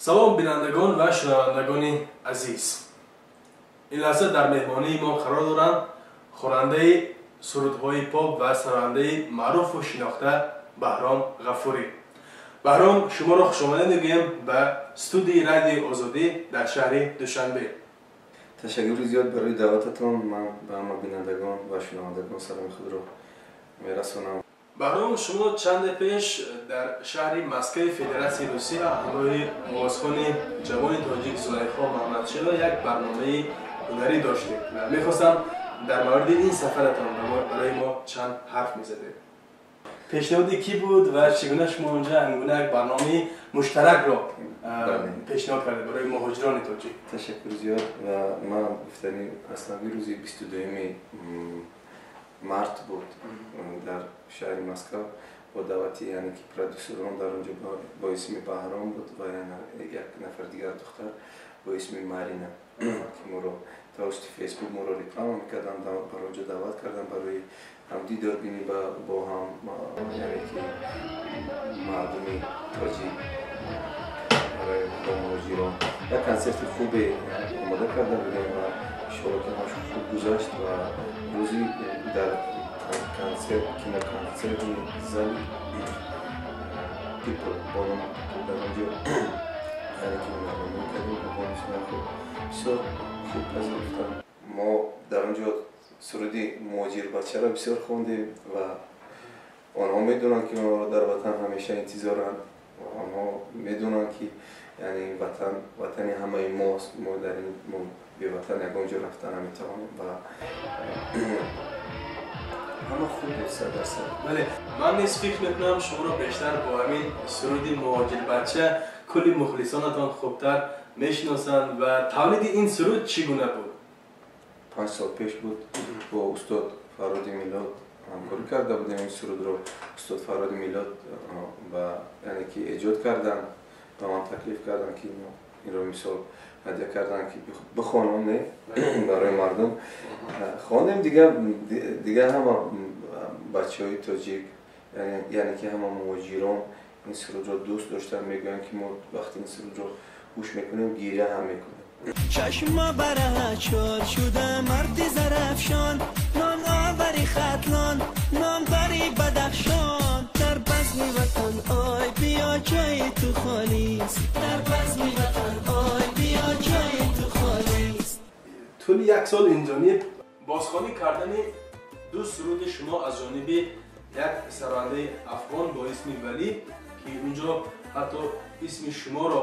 Салом бинандагон ва шунавандагони азиз. Ин лаҳза дар меҳмонии мо қарор доранд хонандаи сурудҳои поп ва сарояндаи маъруфу шинохта Баҳром Ғафурӣ. Баҳром, шуморо хушомадед мегӯем ба студияи Радиои Озодӣ дар шаҳри Душанбе. Ташаккури зиёд барои даъвататон. Ман ба ҳама бинандагон ва шунавандагон саломи худро мерасонам. Баҳром, шумо чанде пеш дар шаҳри Москваи Федератсияи Русия ҳамроҳи овозхони ҷавони тоҷик Зулайхо Маҳмадшева як барномаи ҳунарӣ доштед ва мехостам дар мавриди ин сафаратон барои мо чанд ҳарф мезадед. Пешниҳоди кӣ буд ва чӣ гуна шумо онҷа ҳамгуна як барномаи муштаракро пешниҳод кардед барои муҳоҷирони тоҷик? Ташаккур зиёд. Ва ман гуфтани аслан рӯзи 22 март буд дар шаҳри Москва бо даъвати, яъне ки продюсерон дар онҷо бо исми Баҳром буд ва як нафар дигар духтар бо исми Марина, ки моро тавассути Фейсбук моро реклама мекарданд, бар онҷо даъват карданд барои ҳамдидорбинӣ бо ҳам, яъне ки мардуми тоҷик барои бо муҳоҷирон. Як консерти хубе омода карда будем ва иншоалло ки ҳамаш хуб гузашт ва рӯзи дар консерт, киноконсерти зали People бо номи People дар онҷо, яъне ки ҳунарнамоӣ кардем бо бонусони бисёр хуб пазируфтанд. Мо дар онҷо суруди муҳоҷирбачаро бисёр хондем ва онҳо медонанд, ки онҳоро дар ватан ҳамеша интизоранд. Онҳо медонанд, ки яъне ватан ватани ҳамаи мост. Мо дар ин мо беватан ягон ҷо рафта наметавонем ва ҳама хуб буд, 100%. Бале, ман низ фикр мекунам, шуморо бештар бо ҳамин суруди муҳоҷирбача кулли мухлисонатон хубтар мешиносанд. Ва тавлиди ин суруд чӣ гуна буд? 5 сол пеш буд, бо устод Фарҳоди Миллод ҳамкорӣ карда будем. Ин сурудро устод Фарҳоди Миллод ба, яъне ки, эҷод карданд, ба ман таклиф карданд, ки инро мисол ҳадя карданд, ки бихонам, не, барои мардум. Хондем, дигар ҳама бачаҳои тоҷик, яъне ки ҳама муҳоҷирон ин сурудро дӯст доштанд. Мегӯянд, ки мо вақти ин сурудро гӯш мекунем, гиря ҳам мекунем. Чашма барачор шуда марди Зарафшон, нон овари Хатлон, нон бари Бадахшон. Дар базми ватан ой биё, ҷои ту холист. Дар базми ватан ой биё, ҷои ту холист. Тӯли як сол инҷониб бозхонӣ кардани ду суруди шумо аз ҷониби як сарояндаи афғон бо исми Валӣ, ки унҷо ҳатто исми шуморо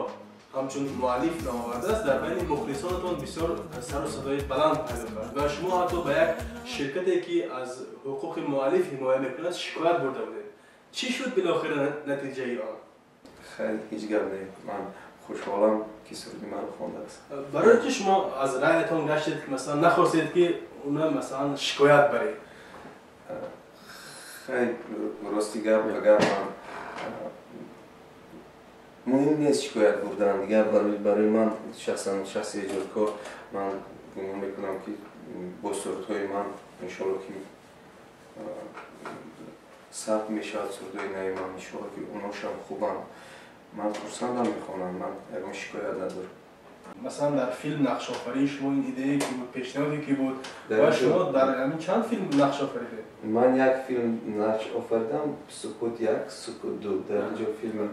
ҳамчун муаллиф номовардааст, дар байни мухлисонатон бисёр сару садои баланд пайдо кард ва шумо ҳатто ба як ширкате, ки аз ҳуқуқи муаллиф ҳимоя мекунад, шикоят бурда будед. Чӣ шуд билохира натиҷаи он? Хеле ҳеҷ гап не, ман хушҳолам, ки суруди маро хондааст. Барои чи шумо аз раъятон гаштед, ки масалан нахостед, ки уна масалан шикоят баред? Хеле рости гап, агар ман муҳим нест шикоят бурдан. Дигар барои ман шахсан, шахси эҷодкор, ман гумон мекунам, ки бо сурудҳои ман иншоалло ки сабт мешавад, сурудҳои нави ман иншоалло ки оношам хубанд. Ман хурсандам, мехонам, ман ягон шикоят надорам. Масалан, дар филм нақшофарии шумо ин идея ки буд, пешниҳоде ки буд ва шумо дар ҳамин чанд филм нақш офаридед? Ман як филм нақш офаридам, «Сукут як», «Сукут ду». Дар инҷо филми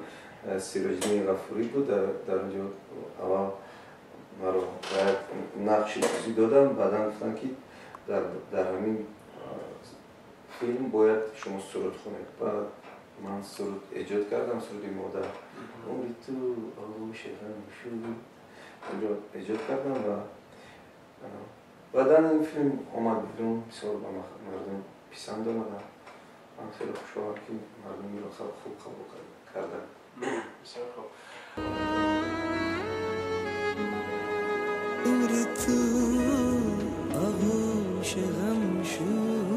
Сироҷиддини Ғафурӣ буд. Дар онҷо аввал маро ба як нақши бозӣ доданд, баъдан гуфтанд, ки дар ҳамин филм бояд шумо суруд хонед. Баъд ман суруд эҷод кардам, суруди «Модар, умри ту оғӯши ғам шуд» онҷо эҷод кардам ва баъдан ин филм омад берун, бисёр ба мардум писанд омада. Ман хеле хушҳолам, ки мардум инро хуб қабул карданд. Бисёр хуб. Умри ту оғӯши ғам шуд,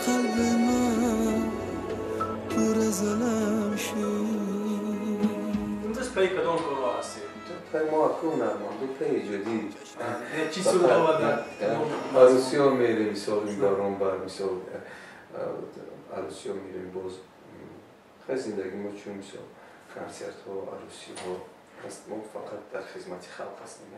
қалби ман пур аз алам шуд. Имрӯз пайи кадом корҳо ҳастед? Пай мо аку ҳунарманду пай эҷодӣ. Чӣ суруд оварда? Арӯсиё мерем, мисол, ин барон бар, мисол, арӯсиё мерем, боз. Хеле зиндагӣ мо чун мисол консертҳо, арӯсиҳо аст, мо фақат дар хизмати халқ ҳастем.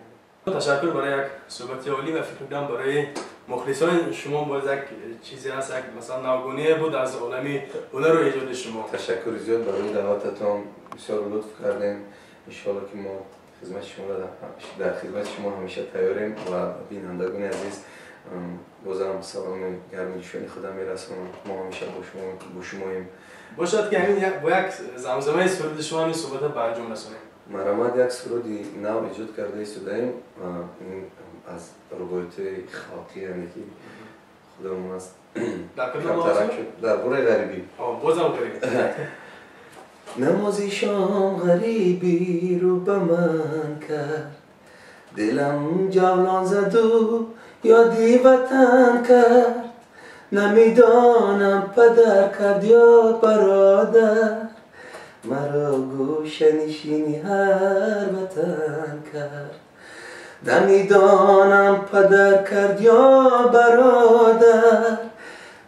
Ташаккур барои як суҳбати олӣ ва фикр мекунам, барои мухлисони шумо боз як чизе ҳаст, як масалан навгоние буд аз олами ҳунару эҷоди шумо. Ташаккури зиёд барои даъвататон, бисёр лутф кардем. Иншоалло, ки мо хизмати шумо дар хизмати шумо ҳамеша тайёрем ва бинандагони азиз бозам саломи гарми ҷӯшони худам мерасонам. Мо ҳамеша бо шумоем. Бошад, ки ҳамин бо як замзамаи суруди шумо ҳамин суҳбата ба анҷом расонем. Марҳамат, як суруди нав эҷод карда истодаем, аз рубоятҳои халқӣ, яъне ки худамон аст, дар бораи ғарибӣ. Бозам ғариб. Намози шом ғарибӣ рӯ ба ман кард, дилам ҷавлон заду ёди ватан кард. Намедонам, падар кард ё бародар, маро гӯшанишини ҳар ватан кард. Намедонам, падар кард ё бародар,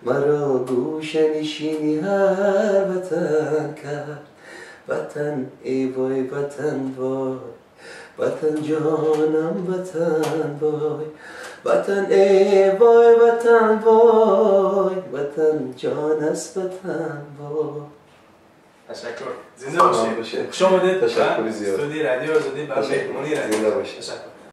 маро гӯшанишини ҳар ватан кард. Ватан, эй вой, ватан, вой, ватан ҷонам, ватан, вой, ватан, эй вой, ватан, вой, ватан ҷон аст, ватан, вой. Ташаккур, зинда бошед, хуш омадед. Ташаккури зиёд. Студияи Радиои Озодӣ, ба меҳмонии радио. Зинда бошед. Ташаккур.